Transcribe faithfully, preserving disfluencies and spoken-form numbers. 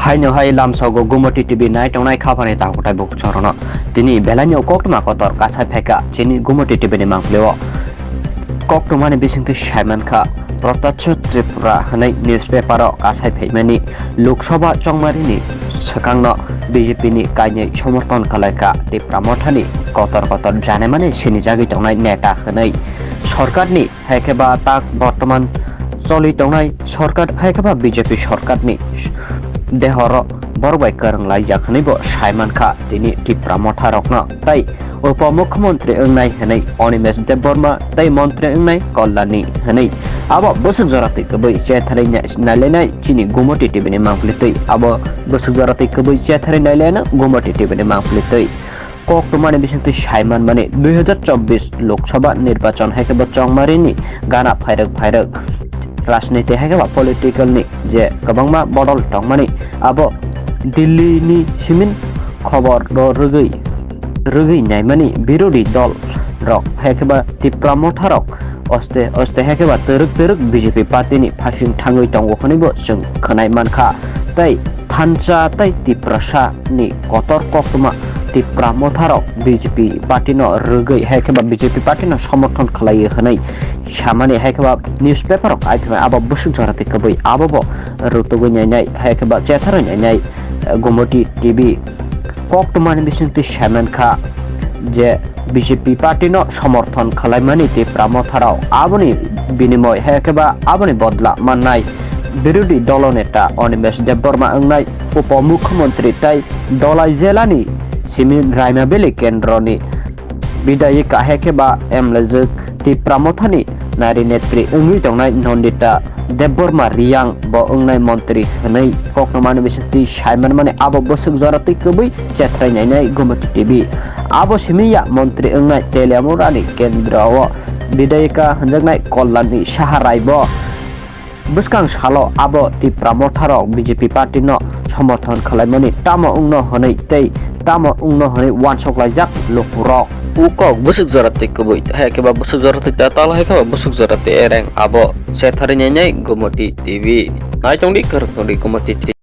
Haino hai lamsogo Gumoti T V nai tongnai khapani takhuk tai bukhuk chorono. Tini belai no koktwma kotor kasai phaikha chini Gumoti T V ni mangpili o. Koktwmani bisingtwi saimankha Protaksha Tripura hwnwi newspaper o kasai phaimani Lok Sabha chongmarini swkangno B J P ni kainwi somorthon khlaikha Tipra Mothani kotor kotor janamani sinijagwi tongnai neta hwnwi. Sorkarni hai khe ba tak bortoman choli tongnai sorkar hai khe ba B J P sorkarni dehoro borok bai kwrwng laijak hwnwi bo sai mankha tini Tipra Motha rokno. Tai Upo Mukhyamantri wngnai hwnwi Animesh Debbarma tai montri wngnai Kalyani hwnwi. Abo bwswk jora twi kwbwi chetharwi nai-, nailainai chini Gumoti T V ni mangpili twi. Abo bwswk jora twi kwbwi chetharwi nailaino Gumoti T V ni mangpili twi. Koktwmani bisingtwi sai manmani dui hazar chobbish Lok Sabha nirbachon hai khe bo chongmarini gana phairwk phairwk rajniti hai khe ba political ni je kwbangma bodol tongmani abo Delhi ni simin khobor ro rwgwi, rwgwi naimani birodhi dol rok hai khe ba Tipra Motha rok oste oste hai khe ba twrwk twrwk B J P party ni phasing thangwi tongo hwnwi bo chwng khwnai mankha. Tei thansa tei Tiprasa ni kotor koktwma Tipra Motha rok B J P party no rwgwi hai khe ba B J P party no somorthon khlaiwi hwnwi samani hai khe ba newspaper rok ai phima abo bwswk jora twi kwbwi abo bo rwtugwi nainai hai khe ba chetharwi nainai, eh, Gumoti T V. Koktwmani bisingtwi saimankha je B J P party no somorthon khlaimani Tipra Motha rok aboni binimoy hai khe ba aboni bodla mannai birodhi dolo neta Animesh Debbarma wngnai Upo Mukhyamantri tai Dholai jelani simi Raima Valley kendroni bidayika hai khe ba M L A jwk Tipra Mothani nari netri wngwi tongnai Nandita Debbarma Riyang bo wngnai montri hwnwi koktwmani bisingtwi sai manmani abo bwswk jora twi kwbwi chetrai nainai Gumoti T V. Abo simi ya montri wngnai Teliamurani kendro o bidayika hwnjaknai Kalyani Saha Rai bo bwskang salo abo Tipra Motha rok B J P party no somorthon khlaimani tamo wngno hwnwi tei tamo wngno hwnwi uansuk laijak lukurok. U kok bwswk jora twi kwbwi, hai khe ba bwswk jora twi ta tal, hai khe ba bwswk jora twi ereng abo chetharwi nainai Gumoti T V. Nai tongdi, kwrwng tongdi Gumoti T V.